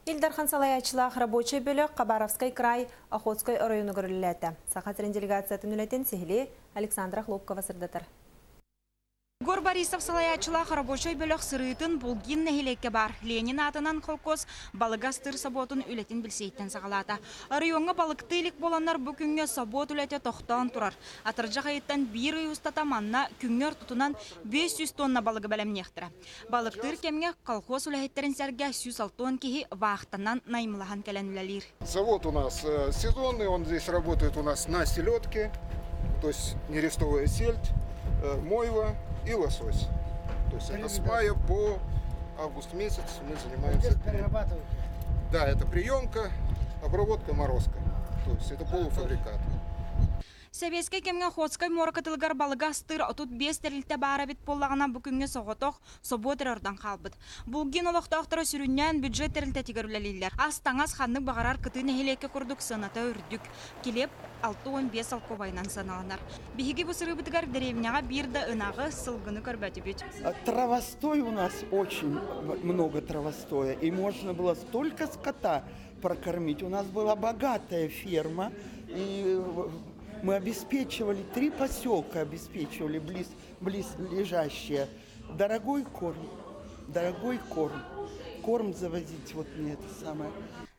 Ил Дархан салайааччылаах рабочай бөлөх Хабаровскай край Охотскай оройуонугар үлэлээтэ. Саха сирин делегациятын үлэтин сиһилии Александра Хлопкова сырдатар. Егор Борисов салайааччылаах рабочай бөлөх сырыытын Булгин нэһилиэккэ баар Ленин аатынан холкуос балыгы астыыр собуотун үлэтин билсииттэн саҕалаата. Оройуоҥҥа балыктыы илик буоланнар бу күҥҥэ собуот үлэтэ тохтоон турар. Атырдьах ыйыттан биир ый устата манна күҥҥэ ортотунан 500 тонна балыгы бэлэмниэхтэрэ. Балыктыыр кэмҥэ колхоз үлэһиттэрин сэргэ 160 киһи вахтанан наймылаһан кэлэн үлэлиир. Завод у нас сезонный, он здесь работает у нас на селедке, то есть нерестовая сельдь, мойва и лосось. То есть это с мая по август месяц мы занимаемся. Здесь перерабатываете? Да, это приемка, обработка, морозка. То есть это полуфабрикат. Сэбиэскэй кэмҥэ Охотскай муора кытылыгар балыгы астыыр 35 тэрилтэ баар эбит буоллаҕына, бу күҥҥэ соҕотох собуот эрэ ордон хаалбыт. Булгин олохтоохторо сүрүннээн бюджет тэрилтэтигэр үлэлииллэр. Ас-таҥас ханнык баҕарар кытыы нэһилиэккэ курдук сыаната үрдүк. Килиэп 65 солкуобайынан сыаналанар. Биһиги бу сырыыбытыгар дэриэбинэҕэ биир да ынаҕы, сылгыны көрбөтүбүт. Травостой у нас очень много травостоя, и можно было столько скота прокормить. У нас была богатая ферма, и мы обеспечивали, три поселка обеспечивали близ, близлежащие. Дорогой корм, дорогой корм. Корм завозить вот мне это самое.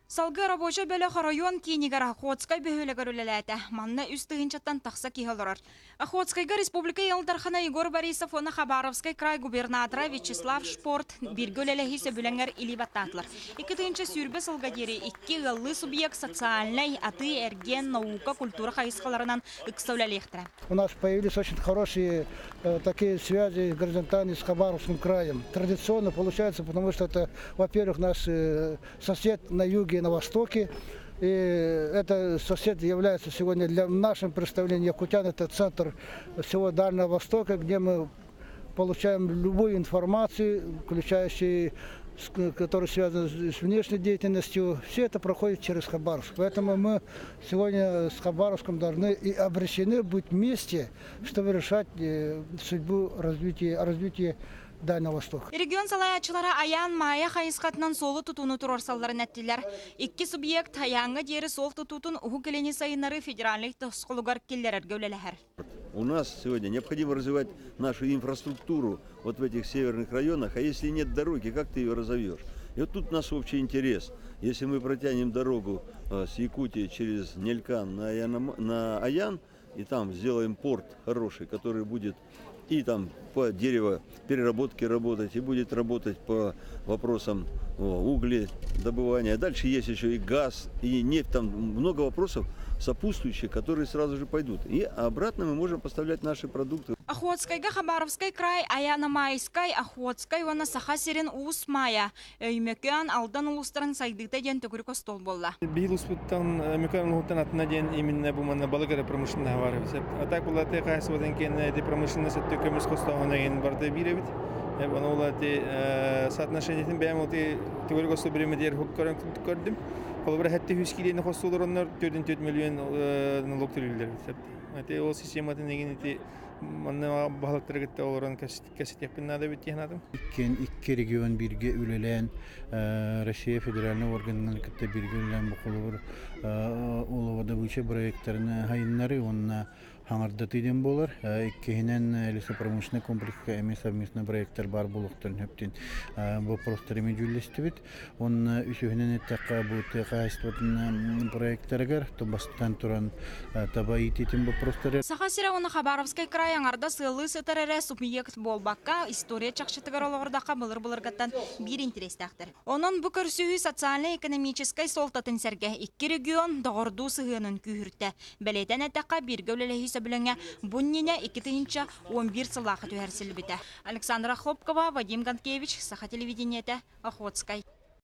Салгыы рабочай бөлөх оройуон киинигэр Охотскай бөһүөлэгэр үлэлээтэ. Манна 3 тыһыынчаттан тахса киһи олорор. Охотскайга республика Ил Дархана Егор Борисов уонна Хабаровскай край губернатора Вячеслав Шпорт бииргэ үлэлэһии сөбүлэҥэр илии баттаатылар. 2020 сылга диэри икки ыаллыы субъект социальнай, атыы-эргиэн, наука, культура хайысхаларынан ыкса үлэлиэхтэрэ. У нас появились очень хорошие такие связи горизонтальные с Хабаровским краем. Традиционно получается, потому что это, во-первых, наш сосед на юге и на востоке. И это сосед является сегодня для нашем представлении якутян, это центр всего Дальнего Востока, где мы получаем любую информацию, включающую которая связана с внешней деятельностью, все это проходит через Хабаровск. Поэтому мы сегодня с Хабаровском должны и обречены быть вместе, чтобы решать судьбу развития Дальнего Востока. Регион салайааччылара Айаан Майа хайысхатынан суолу тутууну туруорсалларын эттилэр. Икки субъект Айааҥҥа диэри суол тутуутун Уһук Илини сайыннарыы федеральнай тосхолугар киллэрэргэ үлэлэһэр. У нас сегодня необходимо развивать нашу инфраструктуру вот в этих северных районах, а если нет дороги, как ты ее разовьешь? И вот тут у нас общий интерес. Если мы протянем дорогу с Якутии через Нелькан на Аян, и там сделаем порт хороший, который будет и там по дерево переработке работать, и будет работать по вопросам угли добывания. Дальше есть еще и газ, и нефть, там много вопросов сопутствующих, которые сразу же пойдут. И обратно мы можем поставлять наши продукты. Охотскайга Хабаровскай край Аяно-Майскай, Охотскай уонна Саха сирин Уус Майа, Өймөкөөн, Алдан улуустарын сайдыыта диэн төгүрүк остуол буолла. Биһиги улууспуттан Өймөкөөн улууһуттан атына диэн именно бу манна балык эрэ промышленноһа баар эбит. А так була тыа хаһаайыстыбатын кэннэ ити промышленность өттө көмүс хостооһун эҥин барыта биир эбит. Ону була ити соотношениетин бэйэм ити төгүрүк остуол бириэмэтигэр көрөн көрдүм. Холобура 700 киилэни хостуулар оннор 4 миллион налог төлүүллэр эбит. Ити ол систематын эҥин ити манна баһылыктары кытта олорон кэпсэтиэхпин наада эбит диэн санаатым. Иккиэн икки регион бииргэ үлэлээн, Россия федеральнай органнарын кытта бииргэ үлэлээн бу холобур олово проекттарын хайыннары уонна хаҥардатыы диэн буолар. Иккиһинэн лесопромышленный комплекска эмиэ совместный проекттар баар буолуохтарын сөптүн вопростар эмиэ дьүүллэстибит. Уонна үсүһүнэн эттэххэ бу тыа хаһаайыстыбатын проекттарыгар бастатан туран таба иитиитин вопростары. Саха сирэ уонна Хабаровскай край аҥардас ыаллыы сытар эрэ субъект буолбакка, история чахчытыгар олоҕурдахха былыр-былыргаттан биир интэриэстээхтэр. Онон бу көрсүһүү социальнай-экономическай суолтатын сэргэ икки регион доҕордуу сыһыанын күүһүртэ. Бэлиэтээн эттэххэ, бииргэ үлэлэһии сөбүлэҥэ бу иннинэ 2011 сыллаахха түһэрсиллибитэ. Александра Хлопкова, Вадим Ганкевич, Саха телевидениетэ, Охотскай.